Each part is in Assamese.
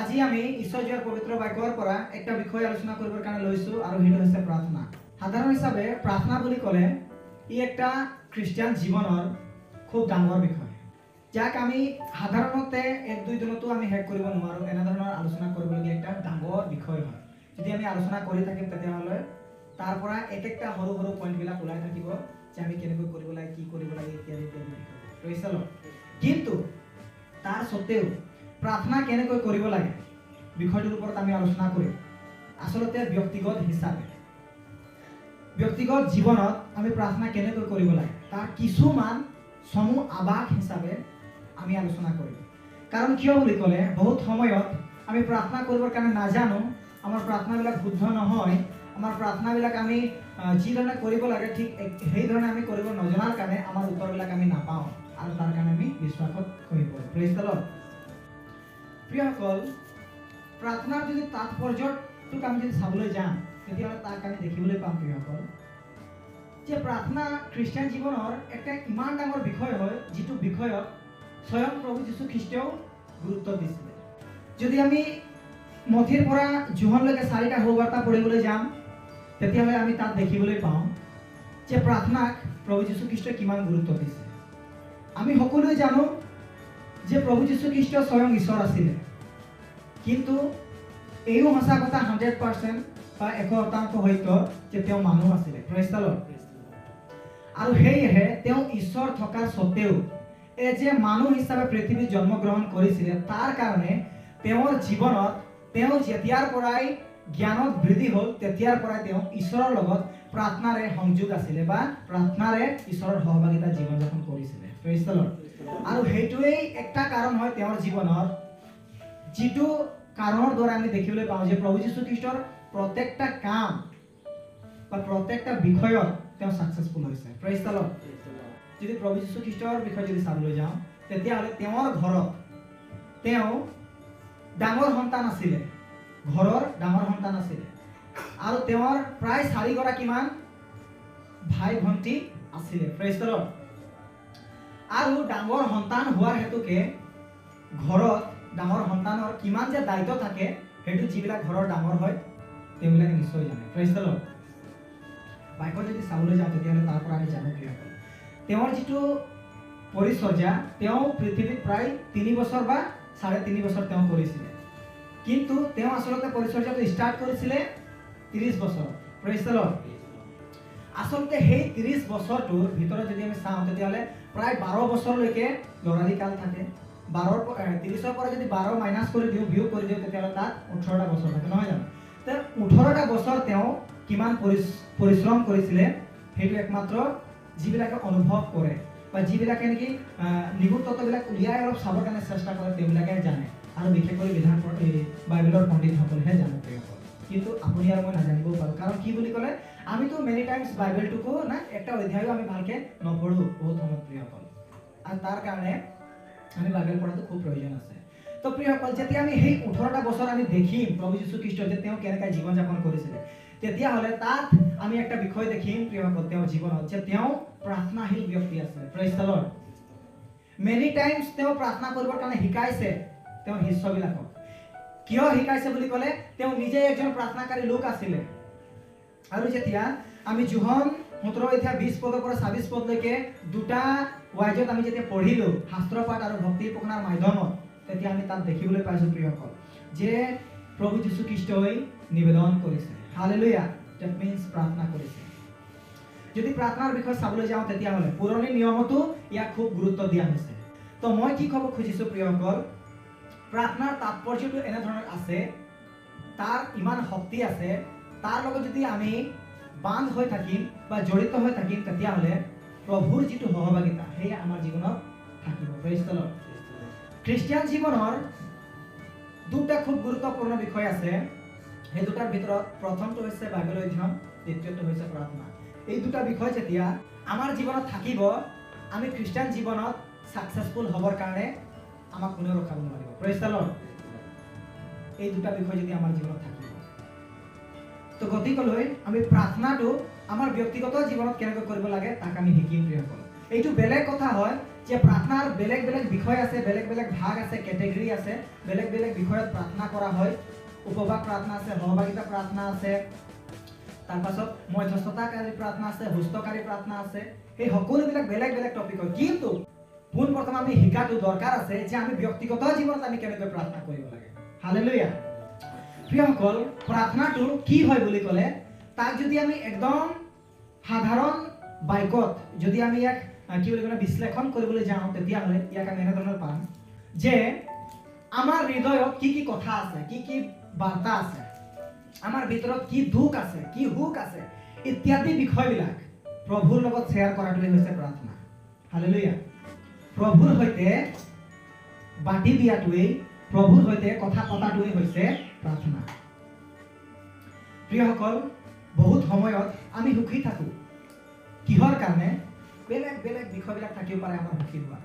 আজি আমি ঈশ্বৰ পবিত্ৰ বাক্যৰ পৰা একটা বিষয় আলোচনা কৰিবৰ কাৰণে লৈছোঁ আৰু সেইটো হৈছে প্ৰাৰ্থনা। সাধাৰণ হিচাপে প্ৰাৰ্থনা বুলি ক'লে ই একটা খ্ৰীষ্টিয়ান জীৱনৰ খুব ডাঙৰ বিষয়, যাক আমি সাধাৰণতে এক দুই দিনতো আমি শেষ কৰিব নোৱাৰোঁ। এনেধৰণৰ আলোচনা কৰিবলগীয়া একটা ডাঙৰ বিষয় হয়। যদি আমি আলোচনা কৰি থাকিম তেতিয়াহ'লে তাৰ পৰা এক একটা সৰু সৰু পইণ্টবিলাক ওলাই থাকিব যে আমি কেনেকৈ কৰিব লাগে, কি কৰিব লাগে ইত্যাদি ইত্যাদি বিষয়। কিন্তু তাৰ সত্ত্বেও প্ৰাৰ্থনা কেনেকৈ কৰিব লাগে বিষয়টোৰ ওপৰত আমি আলোচনা কৰিম। আচলতে ব্যক্তিগত হিচাপে ব্যক্তিগত জীৱনত আমি প্ৰাৰ্থনা কেনেকৈ কৰিব লাগে তাৰ কিছুমান চমু আভাস হিচাপে আমি আলোচনা কৰিম। কাৰণ কিয় বুলি ক'লে বহুত সময়ত আমি প্ৰাৰ্থনা কৰিবৰ কাৰণে নাজানো, আমাৰ প্ৰাৰ্থনাবিলাক শুদ্ধ নহয়, আমাৰ প্ৰাৰ্থনাবিলাক আমি যিধৰণে কৰিব লাগে ঠিক সেইধৰণে আমি কৰিব নজনাৰ কাৰণে আমাৰ উত্তৰবিলাক আমি নাপাওঁ আৰু তাৰ কাৰণে আমি বিশ্বাসত খহি পৰোঁ। Praise the lord. প্ৰিয়সকল, প্ৰাৰ্থনাৰ যদি তাৎপৰ্যটোক আমি যদি চাবলৈ যাম তেতিয়াহ'লে তাক আমি দেখিবলৈ পাম প্ৰিয়সকল যে প্ৰাৰ্থনা খ্ৰীষ্টিয়ান জীৱনৰ একটা ইমান ডাঙৰ বিষয় হয় যিটো বিষয়ত স্বয়ং প্ৰভু যীশুখ্ৰীষ্টেও গুৰুত্ব দিছিলে। যদি আমি মথিৰ পৰা যোহনলৈকে চাৰিটা সুবাৰ্তা পঢ়িবলৈ যাম তেতিয়াহ'লে আমি তাত দেখিবলৈ পাওঁ যে প্ৰাৰ্থনাক প্ৰভু যীশুখ্ৰীষ্টই কিমান গুৰুত্ব দিছে। আমি সকলোৱে জানো যে প্ৰভু যীশুখ্ৰীষ্ট স্বয়ং ঈশ্বৰ আছিলে, কিন্তু এইও সঁচা কথা 100% বা 100% সত্য যে তেওঁ মানুহ আছিলে। Praise the lord. আৰু সেয়েহে তেওঁ ঈশ্বৰ থকাৰ সত্ত্বেও এই যে মানুহ হিচাপে পৃথিৱীত জন্মগ্ৰহণ কৰিছিলে তাৰ কাৰণে তেওঁৰ জীৱনত তেওঁ যেতিয়াৰ পৰাই জ্ঞানত বৃদ্ধি হ'ল তেতিয়াৰ পৰাই তেওঁ ঈশ্বৰৰ লগত প্ৰাৰ্থনাৰে সংযোগ আছিলে বা প্ৰাৰ্থনাৰে ঈশ্বৰৰ সহভাগিতা জীৱন যাপন কৰিছিলে। Praise the lord. আৰু সেইটোৱেই একটা কাৰণ হয় তেওঁৰ জীৱনৰ, যিটো কাৰণৰ দ্বাৰা আমি দেখিবলৈ পাওঁ যে প্ৰভু যীশুখ্ৰীষ্টৰ প্ৰত্যেকটা কাম বা প্ৰত্যেকটা বিষয়ত তেওঁ ছাকচেছফুল হৈছে। Praise the lord. যদি প্ৰভু যীশুখ্ৰীষ্টৰ বিষয়ে যদি চাবলৈ যাওঁ তেতিয়াহ'লে তেওঁৰ ঘৰত তেওঁ ডাঙৰ সন্তান আছিলে, ঘৰৰ ডাঙৰ সন্তান আছিলে আৰু তেওঁৰ প্ৰায় 4গৰাকীমান ভাই ভণ্টি আছিলে। Praise the lord. আৰু ডাঙৰ সন্তান হোৱাৰ হেতুকে ঘৰত ডাঙৰ সন্তানৰ কিমান যে দায়িত্ব থাকে সেইটো যিবিলাক ঘৰৰ ডাঙৰ হয় তেওঁবিলাকে নিশ্চয় জানে। Praise the lord. বাইকত যদি চাবলৈ যাওঁ তেতিয়াহ'লে তাৰ পৰা আমি জানো প্ৰিয়সকল তেওঁৰ যিটো পৰিচৰ্যা তেওঁ পৃথিৱীত প্ৰায় 3 বছৰ বা 3.5 বছৰ তেওঁ কৰিছিলে, কিন্তু তেওঁ আচলতে পৰিচৰ্যাটো ষ্টাৰ্ট কৰিছিলে 30 বছৰ। Praise the lord. আচলতে সেই 30 বছৰটোৰ ভিতৰত যদি আমি চাওঁ তেতিয়াহ'লে প্ৰায় 12 বছৰলৈকে ল'ৰালি কাল থাকে। 30ৰ পৰা যদি 12 মাইনাছ কৰি দিওঁ, বিয়োগ কৰি দিওঁ তেতিয়াহ'লে তাত 18টা বছৰ থাকে, নহয় জানো? 18টা বছৰ তেওঁ কিমান পৰিশ্ৰম কৰিছিলে সেইটো একমাত্ৰ যিবিলাকে অনুভৱ কৰে বা যিবিলাকে নেকি নিগুণ তত্ত্ববিলাক উলিয়াই অলপ চাবৰ কাৰণে চেষ্টা কৰে তেওঁবিলাকে জানে, আৰু বিশেষকৈ বিধান বাইবেলৰ পণ্ডিতসকলেহে জানে প্ৰিয়সকল। কিন্তু আপুনি আৰু মই নাজানিবও পাৰোঁ। কাৰণ কি বুলি ক'লে আমিতো মেনি টাইমছ বাইবেলটোকো না একটা অধ্যায়ো আমি ভালকৈ নপঢ়োঁ বহুত সময়ত প্ৰিয়সকল, আৰু তাৰ কাৰণে আমি বাইবেল পঢ়াটো খুব প্ৰয়োজন আছে। তো প্ৰিয়সকল, যেতিয়া আমি সেই 18টা বছৰ আমি দেখিম প্ৰভু যীশুখ্ৰীষ্ট যে তেওঁ কেনেকৈ জীৱন যাপন কৰিছিলে তেতিয়াহ'লে তাত আমি একটা বিষয় দেখিম প্ৰিয়সকল তেওঁৰ জীৱনত যে তেওঁ প্ৰাৰ্থনাশীল ব্যক্তি আছিলে। Praise the lord. Many times তেওঁ প্ৰাৰ্থনা কৰিবৰ কাৰণে শিকাইছে তেওঁৰ শিষ্যবিলাকক। কিয় শিকাইছে বুলি ক'লে তেওঁ নিজে এজন প্ৰাৰ্থনাকাৰী লোক আছিলে। আৰু যেতিয়া আমি যোহন 17 অধ্যায় 20 পদৰ পৰা 26 পদলৈকে দুটা ৱাইজত আমি যেতিয়া পঢ়িলোঁ শাস্ত্ৰপাঠ আৰু ভক্তি উপাসনাৰ মাধ্যমত, তেতিয়া আমি তাত দেখিবলৈ পাইছোঁ প্ৰিয়সকল যে প্ৰভু যীশুখ্ৰীষ্টই নিবেদন কৰিছে। হালেলুয়া। That means প্ৰাৰ্থনা কৰিছে। যদি প্ৰাৰ্থনাৰ বিষয়ে চাবলৈ যাওঁ তেতিয়াহ'লে পুৰণি নিয়মতো ইয়াক খুব গুৰুত্ব দিয়া হৈছে। তো মই কি ক'ব খুজিছোঁ প্ৰিয়সকল, প্ৰাৰ্থনাৰ তাৎপৰ্যটো এনেধৰণৰ আছে, তাৰ ইমান শক্তি আছে, তাৰ লগত যদি আমি বান্ধ হৈ থাকিম বা জড়িত হৈ থাকিম তেতিয়াহ'লে প্ৰভুৰ যিটো সহভাগিতা সেয়া আমাৰ জীৱনত থাকিব। Praise the lord. খ্ৰীষ্টিয়ান জীৱনৰ দুটা খুব গুৰুত্বপূৰ্ণ বিষয় আছে। সেই দুটাৰ ভিতৰত প্ৰথমটো হৈছে বাইবেল অধ্যয়ন, দ্বিতীয়টো হৈছে প্ৰাৰ্থনা। এই দুটা বিষয় যেতিয়া আমাৰ জীৱনত থাকিব আমি খ্ৰীষ্টিয়ান জীৱনত ছাকচেছফুল হ'বৰ কাৰণে আমাক কোনেও ৰখাব নোৱাৰিব। Praise the lord. এই দুটা বিষয় যদি আমাৰ জীৱনত থাকিব, তো গতিকেলৈ আমি প্ৰাৰ্থনাটো আমাৰ ব্যক্তিগত জীৱনত কেনেকৈ কৰিব লাগে তাক আমি শিকিম প্ৰিয়সকল। এইটো বেলেগ কথা হয় যে প্ৰাৰ্থনাৰ বেলেগ বেলেগ বিষয় আছে, বেলেগ বেলেগ ভাগ আছে, কেটেগৰী আছে, বেলেগ বেলেগ বিষয়ত প্ৰাৰ্থনা কৰা হয়। উপবাস প্ৰাৰ্থনা আছে, সহভাগিতা প্ৰাৰ্থনা আছে, তাৰপাছত মধ্যস্থতাকাৰী প্ৰাৰ্থনা আছে, সুস্থকাৰী প্ৰাৰ্থনা আছে। সেই সকলোবিলাক বেলেগ বেলেগ টপিক হয়। কিন্তু পোনপ্ৰথমে আমি শিকাটো দৰকাৰ আছে যে আমি ব্যক্তিগত জীৱনত আমি কেনেকৈ প্ৰাৰ্থনা কৰিব লাগে। হালেলুয়া। প্ৰিয়সকল, প্ৰাৰ্থনাটো কি হয় বুলি ক'লে তাক যদি আমি একদম সাধাৰণ বাক্যত যদি আমি ইয়াক কি বুলি ক'লে বিশ্লেষণ কৰিবলৈ যাওঁ, তেতিয়াহ'লে ইয়াক আমি এনেধৰণৰ পাম যে আমাৰ হৃদয়ত কি কি কথা আছে, কি কি বাৰ্তা আছে, আমাৰ ভিতৰত কি দুখ আছে, কি সুখ আছে, ইত্যাদি বিষয়বিলাক প্ৰভুৰ লগত শ্বেয়াৰ কৰাটোৱে হৈছে প্ৰাৰ্থনা। হালেলুয়া। প্ৰভুৰ সৈতে বাটি দিয়াটোৱেই, প্ৰভুৰ সৈতে কথা পতাটোৱেই হৈছে প্ৰাৰ্থনা। প্ৰিয়সকল, বহুত সময়ত আমি সুখী থাকোঁ। কিহৰ কাৰণে? বেলেগ বেলেগ বিষয়বিলাক থাকিব পাৰে আমাৰ সুখী হোৱা।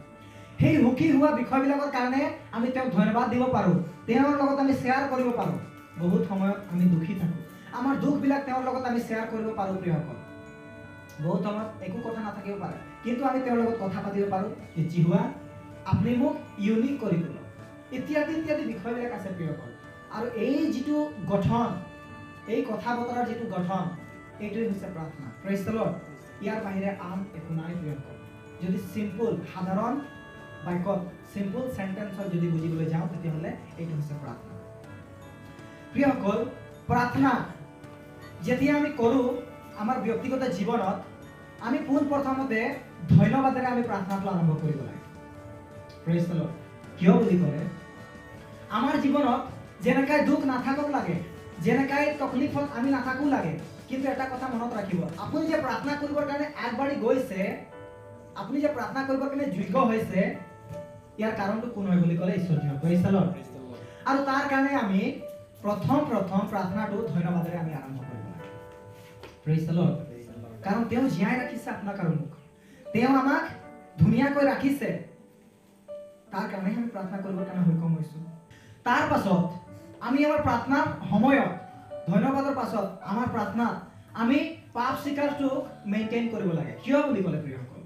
সেই সুখী হোৱা বিষয়বিলাকৰ কাৰণে আমি তেওঁক ধন্যবাদ দিব পাৰোঁ, তেওঁৰ লগত আমি শ্বেয়াৰ কৰিব পাৰোঁ। বহুত সময়ত আমি দুখী থাকোঁ, আমাৰ দুখবিলাক তেওঁৰ লগত আমি শ্বেয়াৰ কৰিব পাৰোঁ। প্ৰিয়সকল, বহুত সময়ত একো কথা নাথাকিব পাৰে, কিন্তু আমি তেওঁৰ লগত কথা পাতিব পাৰোঁ যে যিহোৱা আপুনি মোক ইউনিক কৰি তোলক, ইত্যাদি ইত্যাদি বিষয়বিলাক আছে প্ৰিয়সকল। আৰু এই যিটো গঠন, এই কথা বতৰাৰ যিটো গঠন, এইটোৱেই হৈছে প্ৰাৰ্থনা। Praise the lord. ইয়াৰ বাহিৰে আন একো নাই প্ৰিয়সকল। যদি চিম্পুল সাধাৰণ বাক্যত, চিম্পুল চেণ্টেন্সত যদি বুজিবলৈ যাওঁ, তেতিয়াহ'লে এইটো হৈছে প্ৰাৰ্থনা। প্ৰিয়সকল, প্ৰাৰ্থনা যেতিয়া আমি কৰোঁ আমাৰ ব্যক্তিগত জীৱনত, আমি পোনপ্ৰথমতে ধন্যবাদেৰে আমি প্ৰাৰ্থনাটো আৰম্ভ কৰিব লাগে। Praise the lord. কিয় বুলি ক'লে আমাৰ জীৱনত যেনেকাই দুখ নাথাকক লাগে, যেনেকাই তকলিফত আমি নাথাকো লাগে, কিন্তু এটা কথা মনত ৰাখিব, আপুনি যে প্ৰাৰ্থনা কৰিবৰ কাৰণে আগবাঢ়ি গৈছে, আপুনি যে প্ৰাৰ্থনা কৰিবৰ কাৰণে যোগ্য হৈছে, ইয়াৰ কাৰণটো কোন হয় বুলি ক'লে ঈশ্বৰ যিহোৱা। Praise the lord. আৰু তাৰ কাৰণে আমি প্ৰথম প্ৰথম প্ৰাৰ্থনাটো ধন্যবাদেৰে আমি আৰম্ভ কৰিব লাগে। Praise the lord. কাৰণ তেওঁ জীয়াই ৰাখিছে আপোনাক আৰু মোক, তেওঁ আমাক ধুনীয়াকৈ ৰাখিছে, তাৰ কাৰণে আমি প্ৰাৰ্থনা কৰিবৰ কাৰণে সক্ষম হৈছোঁ। তাৰ পাছত আমি আমাৰ প্ৰাৰ্থনাৰ সময়ত, ধন্যবাদৰ পাছত আমাৰ প্ৰাৰ্থনাত আমি পাপ স্বীকাৰটোক মেইনটেইন কৰিব লাগে। কিয় বুলি ক'লে প্ৰিয়সকল,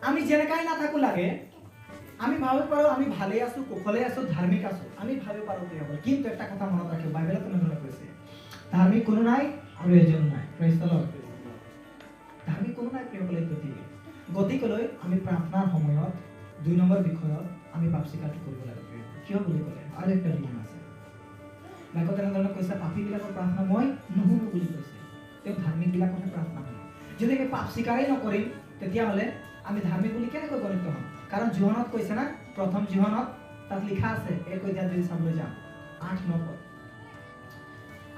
আমি যেনেকাই নাথাকো লাগে, আমি ভাবিব পাৰোঁ আমি ভালেই আছোঁ, কুশলেই আছোঁ, ধাৰ্মিক আছোঁ, আমি ভাবিব পাৰোঁ প্ৰিয়সকল। কিন্তু এটা কথা মনত ৰাখিব, বাইবেলত তেনেধৰণে কৈছে, ধাৰ্মিক কোনো নাই আৰু এজনো নাই। Praise the lord. ধাৰ্মিক কোনো নাই প্ৰিয়সকল এই পৃথিৱীত। গতিকেলৈ আমি প্ৰাৰ্থনাৰ সময়ত 2 নম্বৰ বিষয়ত আমি পাপ স্বীকাৰটো কৰিব লাগে প্ৰিয়সকল। কিয় বুলি ক'লে আৰু একটা ৰিজন আছে। বাক্যত তেনেধৰণে কৈছে, পাপীবিলাকৰ প্ৰাৰ্থনা মই নুশুনো বুলি কৈছে, তেওঁ ধাৰ্মিকবিলাকৰহে প্ৰাৰ্থনা শুনে। যদি আমি পাপ স্বীকাৰেই নকৰিম, তেতিয়াহ'লে আমি ধাৰ্মিক বুলি কেনেকৈ গণিত হ'ম? কাৰণ যোহনত কৈছে না, প্ৰথম যোহনত তাত লিখা আছে, এক অধ্যায় যদি চাবলৈ যাওঁ 8-9 পদ,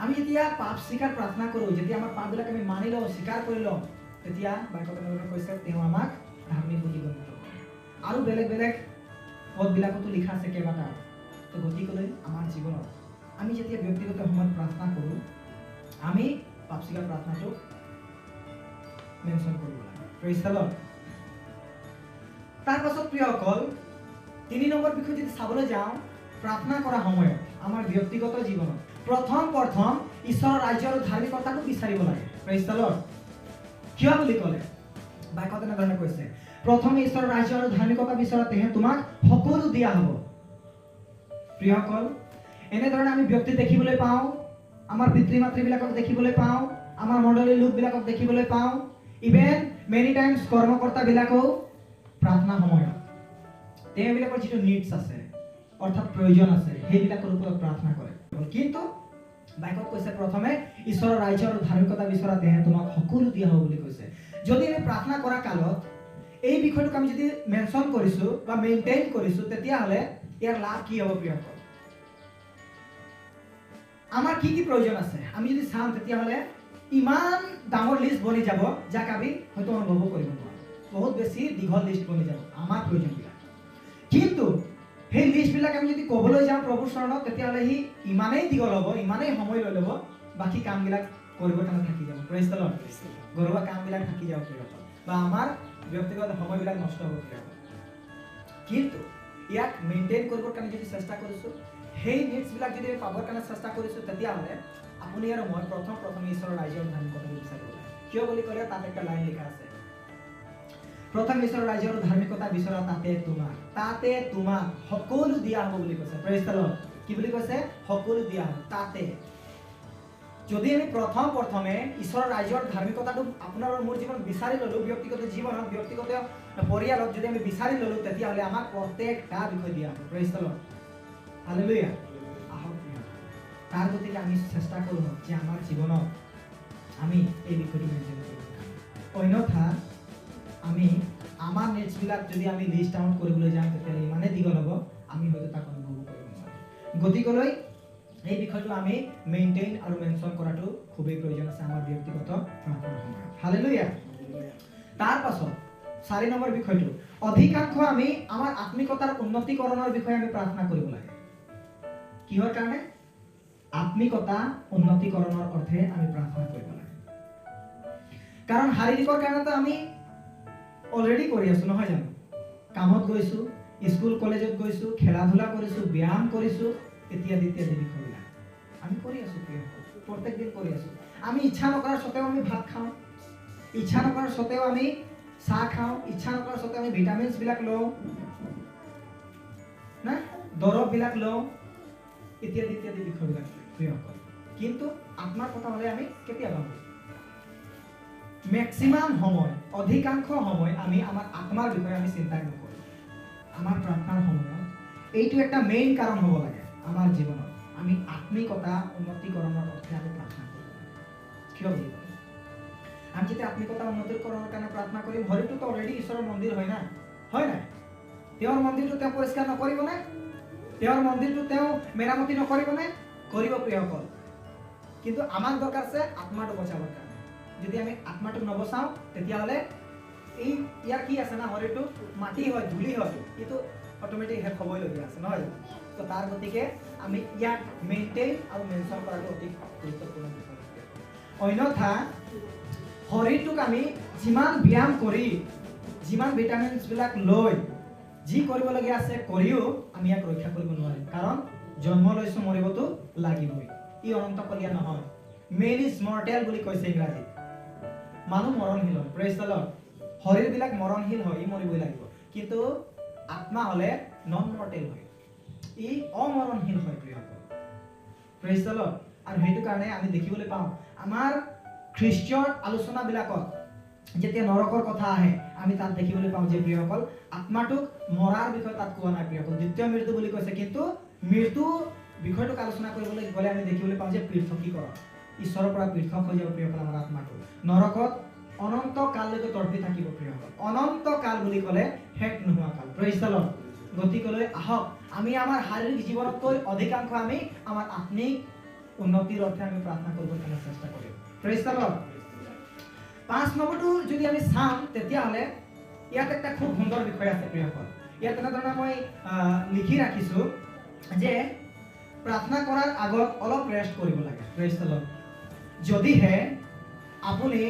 আমি যেতিয়া পাপ স্বীকাৰ প্ৰাৰ্থনা কৰোঁ, যেতিয়া আমাৰ পাপবিলাক আমি মানি লওঁ, স্বীকাৰ কৰি লওঁ, তেতিয়া বাক্যত তেনেধৰণে কৈছে তেওঁ আমাক ধাৰ্মিক বুলি গণিত কৰে। আৰু বেলেগ বেলেগ পদবিলাকতো লিখা আছে কেইবাটাও। তো গতিকেলৈ আমাৰ জীৱনত আমি যেতিয়া ব্যক্তিগত সময়ত প্ৰাৰ্থনা কৰোঁ, আমি পাপ স্বীকাৰ প্ৰাৰ্থনাটোক মেনশ্যন কৰিব লাগে। Praise the lord. তাৰপাছত প্ৰিয়সকল, 3 নম্বৰ বিষয় যদি চাবলৈ যাওঁ, প্ৰাৰ্থনা কৰা সময়ত আমাৰ ব্যক্তিগত জীৱনত প্ৰথম প্ৰথম ঈশ্বৰৰ ৰাজ্য আৰু ধাৰ্মিকতাটো বিচাৰিব লাগে। Praise the lord. কিয় বুলি ক'লে বাক্যত এনেধৰণে কৈছে, প্ৰথমে ঈশ্বৰৰ ৰাজ্য আৰু ধাৰ্মিকতা বিচৰা, তেহে তোমাক সকলো দিয়া হ'ব। প্ৰিয়সকল, এনেধৰণে আমি ব্যক্তি দেখিবলৈ পাওঁ, আমাৰ পিতৃ মাতৃবিলাকক দেখিবলৈ পাওঁ, আমাৰ মণ্ডলীৰ লোকবিলাকক দেখিবলৈ পাওঁ, ইভেন মেনি টাইমছ কৰ্মকৰ্তাবিলাকেও প্ৰাৰ্থনা সময়ত তেওঁবিলাকৰ যিটো নিডছ আছে, অৰ্থাৎ প্ৰয়োজন আছে, সেইবিলাকৰ ওপৰত প্ৰাৰ্থনা কৰে। কিন্তু বাক্যত কৈছে প্ৰথমে ঈশ্বৰৰ ৰাজ্য আৰু ধাৰ্মিকতা বিচৰা, তেহে তোমাক সকলো দিয়া হ'ব বুলি কৈছে। যদি আমি প্ৰাৰ্থনা কৰা কালত এই বিষয়টোক আমি যদি মেনশ্যন কৰিছোঁ বা মেইনটেইন কৰিছোঁ, তেতিয়াহ'লে ইয়াৰ লাভ কি হ'ব প্ৰিয়সকল? আমাৰ কি কি প্ৰয়োজন আছে আমি যদি চাম, তেতিয়াহ'লে ইমান ডাঙৰ লিষ্ট বনি যাব, যাক আমি হয়তো অনুভৱো কৰিব নোৱাৰোঁ। বহুত বেছি দীঘল লিষ্ট বনি যাব আমাৰ প্ৰয়োজনবিলাক। কিন্তু সেই লিষ্টবিলাক আমি যদি ক'বলৈ যাওঁ প্ৰভুৰ চৰণত, তেতিয়াহ'লে সি ইমানেই দীঘল হ'ব, ইমানেই সময় লৈ ল'ব, বাকী কামবিলাক কৰিবৰ কাৰণে থাকি যাব। Praise the lord. ঘৰুৱা কামবিলাক থাকি যাব প্ৰিয়সকল, বা আমাৰ ব্যক্তিগত সময়বিলাক নষ্ট হ'ব প্ৰিয়সকল। কিন্তু ইয়াক মেইনটেইন কৰিবৰ কাৰণে যদি চেষ্টা কৰিছোঁ, সেই নিডছবিলাক যদি আমি পাবৰ কাৰণে চেষ্টা কৰিছোঁ, তেতিয়াহ'লে আপুনি আৰু মই প্ৰথম প্ৰথমে ঈশ্বৰৰ ৰাজ্যৰ ধাৰ্মিকতাটো বিচাৰিব লাগে। কিয় বুলি ক'লে তাত একটা লাইন লিখা আছে, প্ৰথম ঈশ্বৰৰ ৰাজ্য আৰু ধাৰ্মিকতা বিচৰা, তাতে তোমাক সকলো দিয়া হ'ব বুলি কৈছে। Praise the lord. কি বুলি কৈছে? সকলো দিয়া হ'ব। তাতে যদি আমি প্ৰথমে ঈশ্বৰৰ ৰাজ্যৰ ধাৰ্মিকতাটো আপোনাৰ আৰু মোৰ জীৱনত বিচাৰি ল'লোঁ, ব্যক্তিগত জীৱনত, ব্যক্তিগত পৰিয়ালত যদি আমি বিচাৰি ল'লোঁ, তেতিয়াহ'লে আমাক প্ৰত্যেকটা বিষয় দিয়া হ'ব। Praise the lord. Hallelujah. আহক তাৰ গতিকে আমি চেষ্টা কৰোঁ যে আমাৰ জীৱনত আমি এই বিষয়টো মেইনটেইন কৰিব। অন্যথা আমি আমাৰ নিডছবিলাক যদি আমি লিষ্ট আউট কৰিবলৈ যাওঁ, তেতিয়াহ'লে ইমানেই দীঘল হ'ব, আমি হয়তো তাক অনুভৱ কৰিব নোৱাৰিম। গতিকেলৈ এই বিষয়টো আমি মেইনটেইন আৰু মেনশ্যন কৰাটো খুবেই প্ৰয়োজন আছে আমাৰ ব্যক্তিগত প্ৰাৰ্থনাৰ সময়ত। হালেলুয়া। তাৰ পাছত 4 নম্বৰ বিষয়টো, অধিকাংশ আমি আমাৰ আত্মিকতাৰ উন্নতিকৰণৰ বিষয়ে আমি প্ৰাৰ্থনা কৰিব লাগে। কিহৰ কাৰণে? আত্মিকতা উন্নতিকৰণৰ অৰ্থে আমি প্ৰাৰ্থনা কৰিব লাগে। কাৰণ শাৰীৰিকৰ কাৰণেতো আমি অলৰেডি কৰি আছো, নহয় জানো? কামত গৈছোঁ, স্কুল কলেজত গৈছোঁ, খেলা ধূলা কৰিছোঁ, ব্যায়াম কৰিছোঁ, ইত্যাদি ইত্যাদি বিষয়বিলাক আমি কৰি আছোঁ প্ৰিয়সকল, প্ৰত্যেক দিন কৰি আছোঁ। আমি ইচ্ছা নকৰাৰ স্বত্তেও আমি ভাত খাওঁ, ইচ্ছা নকৰাৰ স্বত্তেও আমি চাহ খাওঁ, ইচ্ছা নকৰাৰ স্বত্তেও আমি ভিটামিনছবিলাক লওঁ না, দৰৱবিলাক লওঁ, ইত্যাদি ইত্যাদি বিষয়বিলাক প্ৰিয়সকল। কিন্তু আত্মাৰ কথা হ'লে আমি কেতিয়া ভাবোঁ? মেক্সিমাম সময়, অধিকাংশ সময় আমি আমাৰ আত্মাৰ বিষয়ে আমি চিন্তাই নকৰোঁ। আমাৰ প্ৰাৰ্থনাৰ সময়ত এইটো এটা মেইন কাৰণ হ'ব লাগে আমাৰ জীৱনত, আমি আত্মিকতা উন্নতিকৰণৰ অৰ্থে আমি প্ৰাৰ্থনা কৰিব লাগে। কিয় বুলি ক'লে, আমি যেতিয়া আত্মিকতা উন্নতিকৰণৰ কাৰণে প্ৰাৰ্থনা কৰিম, শৰীৰটোতো অলৰেডি ঈশ্বৰৰ মন্দিৰ হয় না, হয় নাই? তেওঁৰ মন্দিৰটো তেওঁ পৰিষ্কাৰ নকৰিবনে? তেওঁৰ মন্দিৰটো তেওঁ মেৰামতি নকৰিবনে? কৰিব প্ৰিয়সকল। কিন্তু আমাক দৰকাৰ আছে আত্মাটো বচাবৰ কাৰণে। যদি আমি আত্মাটোক নবচাওঁ, তেতিয়াহ'লে এই ইয়াৰ কি আছে না, শৰীৰটো মাটি হয়, ধূলি হয়, এইটো অট'মেটিক শেষ হ'বইলগীয়া আছে, নহয় জানো? তো তাৰ গতিকে আমি ইয়াক মেইনটেইন আৰু মেনশ্যন কৰাটো অতি গুৰুত্বপূৰ্ণ বিষয়। অন্যথা শৰীৰটোক আমি যিমান ব্যায়াম কৰি, যিমান ভিটামিনছবিলাক লৈ, যি কৰিবলগীয়া আছে কৰিও আমি ইয়াক ৰক্ষা কৰিব নোৱাৰিম। কাৰণ জন্ম লৈছোঁ, মৰিবতো লাগিবই। ই অনন্তকলীয়া নহয়। মেন is mortal বুলি কৈছে ইংৰাজীত। মানুহ মৰণশীল হয়। Praise the lord. শৰীৰবিলাক মৰণশীল হয়, ই মৰিবই লাগিব। কিন্তু আত্মা হ'লে নন মৰ্টেল হয়, ই অমৰণশীল হয় প্ৰিয়সকল। Praise the lord. আৰু সেইটো কাৰণে আমি দেখিবলৈ পাওঁ আমাৰ খ্ৰীষ্টীয় আলোচনাবিলাকত যেতিয়া নৰকৰ কথা আহে, আমি তাত দেখিবলৈ পাওঁ যে প্ৰিয়সকল, আত্মাটোক মৰাৰ বিষয়ে তাত কোৱা নাই প্ৰিয়সকল। দ্বিতীয় মৃত্যু বুলি কৈছে, কিন্তু মৃত্যু বিষয়টোক আলোচনা কৰিবলৈ গ'লে আমি দেখিবলৈ পাওঁ যে পৃথকীকৰণ, ঈশ্বৰৰ পৰা পৃথক হৈ যাব প্ৰিয়সকল আমাৰ আত্মাটো। নৰকত অনন্ত কাললৈকে তৰ্পি থাকিব প্ৰিয়সকল। অনন্ত কাল বুলি ক'লে শেষ নোহোৱা কাল। Praise the lord. গতিকেলৈ আহক আমি আমাৰ শাৰীৰিক জীৱনতকৈ অধিকাংশ আমি আমাৰ আত্মিক উন্নতিৰ অৰ্থে আমি প্ৰাৰ্থনা কৰিবৰ কাৰণে চেষ্টা কৰিম। Praise the lord. 5 নম্বৰটো যদি আমি চাম, তেতিয়াহ'লে ইয়াত এটা খুব সুন্দৰ বিষয় আছে প্ৰিয়সকল। ইয়াত তেনেধৰণে মই লিখি ৰাখিছোঁ যে প্ৰাৰ্থনা কৰাৰ আগত অলপ ৰেষ্ট কৰিব লাগে। Praise the lord. যদিহে আপুনি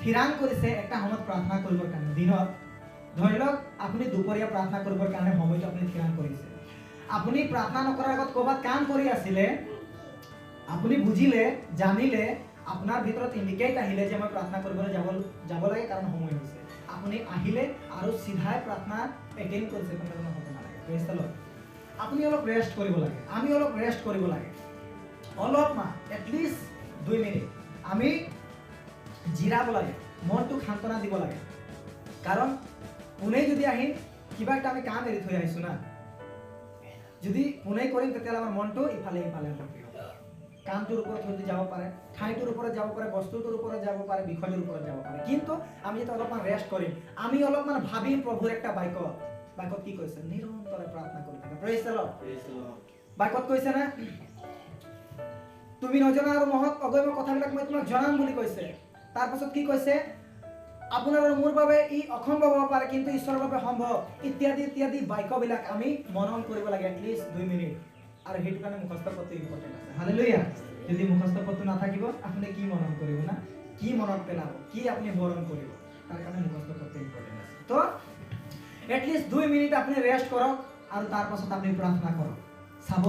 থিৰাং কৰিছে এটা সময়ত প্ৰাৰ্থনা কৰিবৰ কাৰণে, দিনত ধৰি লওক আপুনি দুপৰীয়া প্ৰাৰ্থনা কৰিবৰ কাৰণে সময়টো আপুনি থিৰাং কৰিছে, আপুনি প্ৰাৰ্থনা নকৰাৰ আগত ক'ৰবাত কাম কৰি আছিলে, আপুনি বুজিলে, জানিলে, আপোনাৰ ভিতৰত ইণ্ডিকেট আহিলে যে মই প্ৰাৰ্থনা কৰিবলৈ যাব লাগে, কাৰণ সময় হৈছে, আপুনি আহিলে আৰু চিধাই প্ৰাৰ্থনা এটেণ্ড কৰিছে, তেনেধৰণৰ হ'ব নালাগে। Praise the lord. আপুনি অলপ ৰেষ্ট কৰিব লাগে, আমি অলপ ৰেষ্ট কৰিব লাগে, অলপমান এটলিষ্ট 2 মিনিট আমি জিৰাব লাগে, মনটোক সান্তনা দিব লাগে। কাৰণ পোনেই যদি আহিম, কিবা এটা আমি কাম এৰি থৈ আহিছোঁ না, যদি পোনেই কৰিম তেতিয়াহ'লে আমাৰ মনটো ইফালে ইফালে হ'ব। কামটোৰ ওপৰত হয়তো যাব পাৰে, ঠাইটোৰ ওপৰত যাব পাৰে, বস্তুটোৰ ওপৰত যাব পাৰে, বিষয়টোৰ ওপৰত যাব পাৰে। কিন্তু আমি যেতিয়া অলপমান ৰেষ্ট কৰিম, আমি অলপমান ভাবিম প্ৰভুৰ একটা বাক্যত কি কৈছে, নিৰন্তৰে প্ৰাৰ্থনা কৰি থাকা। Praise the lord. বাক্যত কৈছে না, তুমি নজনা আৰু মহৎ অগম্য কথাবিলাক মই তোমাক জনাম বুলি কৈছে। তাৰপাছত কি কৈছে, আপোনাৰ আৰু মোৰ বাবে ই অসম্ভৱ হ'ব পাৰে, কিন্তু ঈশ্বৰৰ বাবে সম্ভৱ, ইত্যাদি ইত্যাদি বাক্যবিলাক আমি মনন কৰিব লাগে এটলিষ্ট 2 মিনিট। আৰু সেইটো কাৰণে মুখস্থ পদটো ইম্পৰ্টেণ্ট আছে। হালেলুয়া। যদি মুখস্থ পদটো নাথাকিব, আপুনি কি মনন কৰিব না, কি মনত পেলাব, কি আপুনি সোঁৱৰণ কৰিব, তাৰ কাৰণে মুখস্থ পদটো ইম্পৰ্টেণ্ট আছে। তো এটলিষ্ট 2 মিনিট আপুনি ৰেষ্ট কৰক আৰু তাৰপাছত আপুনি প্ৰাৰ্থনা কৰক। চাব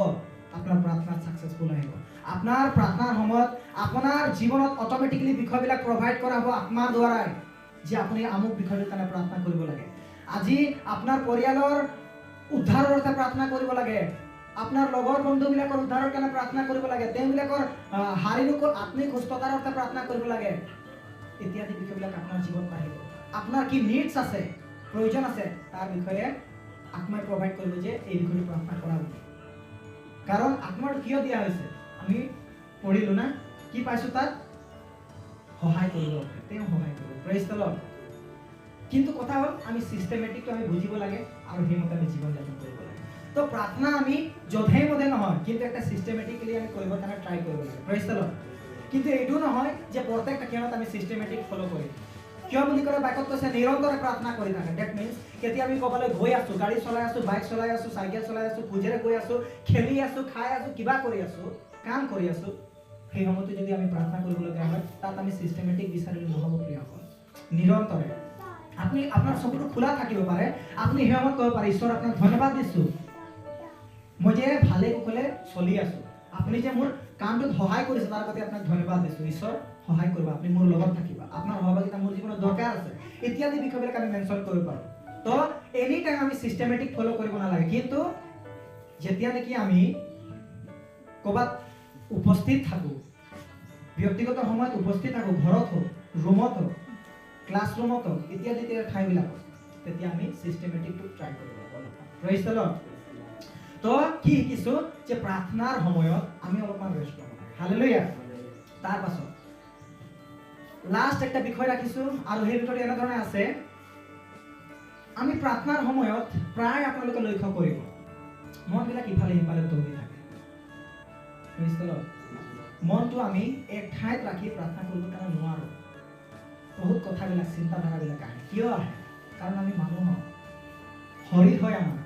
আপোনাৰ প্ৰাৰ্থনাত ছাকচেছফুল আহিব। আপোনাৰ প্ৰাৰ্থনাৰ সময়ত আপোনাৰ জীৱনত অট'মেটিকলি বিষয়বিলাক প্ৰভাইড কৰা হ'ব আত্মাৰ দ্বাৰাই। যে আপুনি আমুক বিষয়টোৰ কাৰণে প্ৰাৰ্থনা কৰিব লাগে, আজি আপোনাৰ পৰিয়ালৰ উদ্ধাৰৰ অৰ্থে প্ৰাৰ্থনা কৰিব লাগে, আপোনাৰ লগৰ বন্ধুবিলাকৰ উদ্ধাৰৰ কাৰণে প্ৰাৰ্থনা কৰিব লাগে, তেওঁবিলাকৰ শাৰীৰিক আত্মিক সুস্থতাৰ অৰ্থে প্ৰাৰ্থনা কৰিব লাগে ইত্যাদি বিষয়বিলাক আপোনাৰ জীৱনত আহিব। আপোনাৰ কি নিডছ আছে, প্ৰয়োজন আছে, তাৰ বিষয়ে আত্মাই প্ৰভাইড কৰিব যে এই বিষয়টো প্ৰাৰ্থনা কৰা বুলি। কাৰণ আত্মাটো কিয় দিয়া হৈছে আমি পঢ়িলো না, কি পাইছো তাত? সহায় কৰিব, তেওঁ সহায় কৰিব। Praise the lord. কিন্তু কথা হ'ল আমি চিষ্টেমেটিকটো আমি বুজিব লাগে আৰু সেইমতে আমি জীৱন যাপন কৰিব লাগে। তো প্ৰাৰ্থনা আমি যধে মধে নহয়, কিন্তু একটা চিষ্টেমেটিকেলি আমি কৰিবৰ কাৰণে ট্ৰাই কৰিব লাগে। Praise the lord. কিন্তু এইটো নহয় যে প্ৰত্যেকটা ক্ষণত আমি চিষ্টেমেটিক ফ'ল' কৰিম। কিয় বুলি ক'লে বাক্যত কৈছে নিৰন্তৰে প্ৰাৰ্থনা কৰি থাকে। That means কেতিয়া আমি ক'ৰবালৈ গৈ আছোঁ, গাড়ী চলাই আছোঁ, বাইক চলাই আছোঁ, চাইকেল চলাই আছোঁ, খোজেৰে গৈ আছোঁ, খেলি আছোঁ, খাই আছোঁ, কিবা কৰি আছোঁ, কাম কৰি আছোঁ, সেই সময়তে যদি আমি প্ৰাৰ্থনা কৰিবলগীয়া হয় তাত আমি চিষ্টেমেটিক বিচাৰিলে নহ'ব প্ৰিয়সকল। নিৰন্তৰে আপুনি আপোনাৰ চকুটো খোলা থাকিব পাৰে, আপুনি সেই সময়ত ক'ব পাৰে ঈশ্বৰ আপোনাক ধন্যবাদ দিছোঁ, মই যে ভালে কুশলে চলি আছোঁ, আপুনি যে মোৰ কামটোত সহায় কৰিছে তাৰ প্ৰতি আপোনাক ধন্যবাদ দিছোঁ, ঈশ্বৰ সহায় কৰিব, আপুনি মোৰ লগত থাকিব, আপোনাৰ সহভাগিতা মোৰ জীৱনত দৰকাৰ আছে ইত্যাদি বিষয়বিলাক আমি মেনশ্যন কৰিব পাৰোঁ। তো এনি টাইম আমি চিষ্টেমেটিক ফ'ল' কৰিব নালাগে, কিন্তু যেতিয়া নেকি আমি ক'ৰবাত উপস্থিত থাকোঁ, ব্যক্তিগত সময়ত উপস্থিত থাকোঁ, ঘৰত হওক, ৰুমত হওক, ক্লাছৰুমত হওক ইত্যাদি ঠাইবিলাকত, তেতিয়া আমি চিষ্টেমেটিকটো ট্ৰাই কৰিব লাগিব অলপমান। Praise the lord. তো কি শিকিছোঁ যে প্ৰাৰ্থনাৰ সময়ত আমি অলপমান ৰেষ্ট ল'ব লাগে। হালেলুয়া। তাৰ পাছত লাষ্ট একটা বিষয় ৰাখিছোঁ আৰু সেই বিষয়টো এনেধৰণে আছে, আমি প্ৰাৰ্থনাৰ সময়ত প্ৰায় আপোনালোকে লক্ষ্য কৰিব মনবিলাক ইফালে সিফালে দৌৰি থাকে। Praise the lord. মনটো আমি এক ঠাইত ৰাখি প্ৰাৰ্থনা কৰিবৰ কাৰণে নোৱাৰোঁ। বহুত কথাবিলাক, চিন্তাধাৰাবিলাক আহে। কিয় আহে? কাৰণ আমি মানুহ হওঁ, শৰীৰ হয় আমাৰ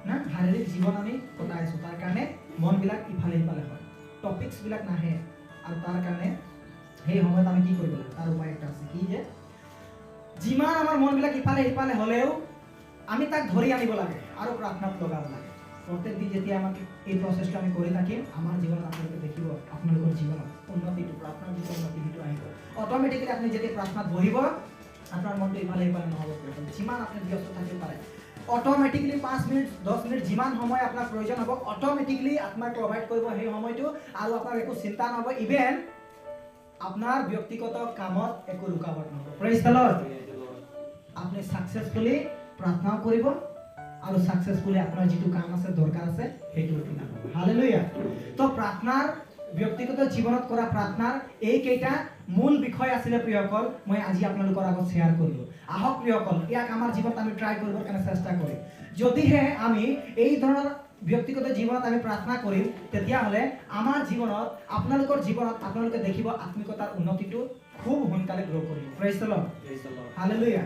না, শাৰীৰিক জীৱন আমি কটাই আছোঁ, তাৰ কাৰণে মনবিলাক ইফালে সিফালে হয়, টপিকছবিলাক নাহে। আৰু তাৰ কাৰণে সেই সময়ত আমি কি কৰিব লাগে, তাৰ উপায় এটা আছে কি যে যিমান আমাৰ মনবিলাক ইফালে সিফালে হ'লেও আমি তাক ধৰি আনিব লাগে আৰু প্ৰাৰ্থনাত লগাব লাগে। প্ৰত্যেক দিন যেতিয়া আমাক এই প্ৰচেছটো আমি কৰি থাকিম, আমাৰ জীৱনত আপোনালোকে দেখিব আপোনালোকৰ জীৱনত উন্নতিটো, প্ৰাৰ্থনাৰ যিটো উন্নতি সেইটো আহিব অট'মেটিকেলি। আপুনি যেতিয়া প্ৰাৰ্থনাত বহিব আপোনাৰ মনটো ইফালে সিফালে নহ'ব। যিমান আপুনি ব্যস্ত থাকিব পাৰে, অট'মেটিকেলি 5 মিনিট 10 মিনিট যিমান সময় আপোনাৰ প্ৰয়োজন হ'ব অট'মেটিকেলি আপোনাক প্ৰভাইড কৰিব সেই সময়টো, আৰু আপোনাৰ একো চিন্তা নহ'ব, ইভেন আপোনাৰ ব্যক্তিগত কামত একো ৰুকাৱট নহ'ব। Praise the lord. আপুনি ছাকচেছফুলি প্ৰাৰ্থনাও কৰিব আৰু ছাকচেছফুলি আপোনাৰ যিটো কাম আছে, দৰকাৰ আছে, সেইটো ফিনাল হ'ব। হালেলুয়া। তো প্ৰাৰ্থনাৰ, ব্যক্তিগত জীৱনত কৰা প্ৰাৰ্থনাৰ এইকেইটা মূল বিষয় আছিলে প্ৰিয়সকল, মই আজি আপোনালোকৰ আগত শ্বেয়াৰ কৰিলোঁ। আহক প্ৰিয়সকল, ইয়াক আমাৰ জীৱনত আমি ট্ৰাই কৰিবৰ কাৰণে চেষ্টা কৰিম। যদিহে আমি এই ধৰণৰ ব্যক্তিগত জীৱনত আমি প্ৰাৰ্থনা কৰিম, তেতিয়াহ'লে আমাৰ জীৱনত, আপোনালোকৰ জীৱনত আপোনালোকে দেখিব আত্মিকতাৰ উন্নতিটো খুব সোনকালে গ্ৰ' কৰিব। Praise the lord. Hallelujah.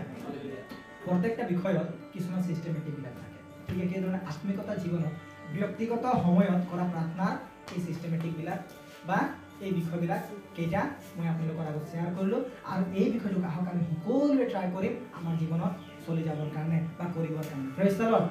প্ৰত্যেকটা বিষয়ত কিছুমান চিষ্টেমেটিকবিলাক থাকে। ঠিক একেধৰণে আত্মিকতা জীৱনত ব্যক্তিগত সময়ত কৰা প্ৰাৰ্থনাৰ এই চিষ্টেমেটিকবিলাক বা এই বিষয়বিলাক কেইটা মই আপোনালোকৰ আগত শ্বেয়াৰ কৰিলোঁ। আৰু এই বিষয়টোক আহক আমি সকলোৱে ট্ৰাই কৰিম আমাৰ জীৱনত চলি যাবৰ কাৰণে বা কৰিবৰ কাৰণে। Praise the lord.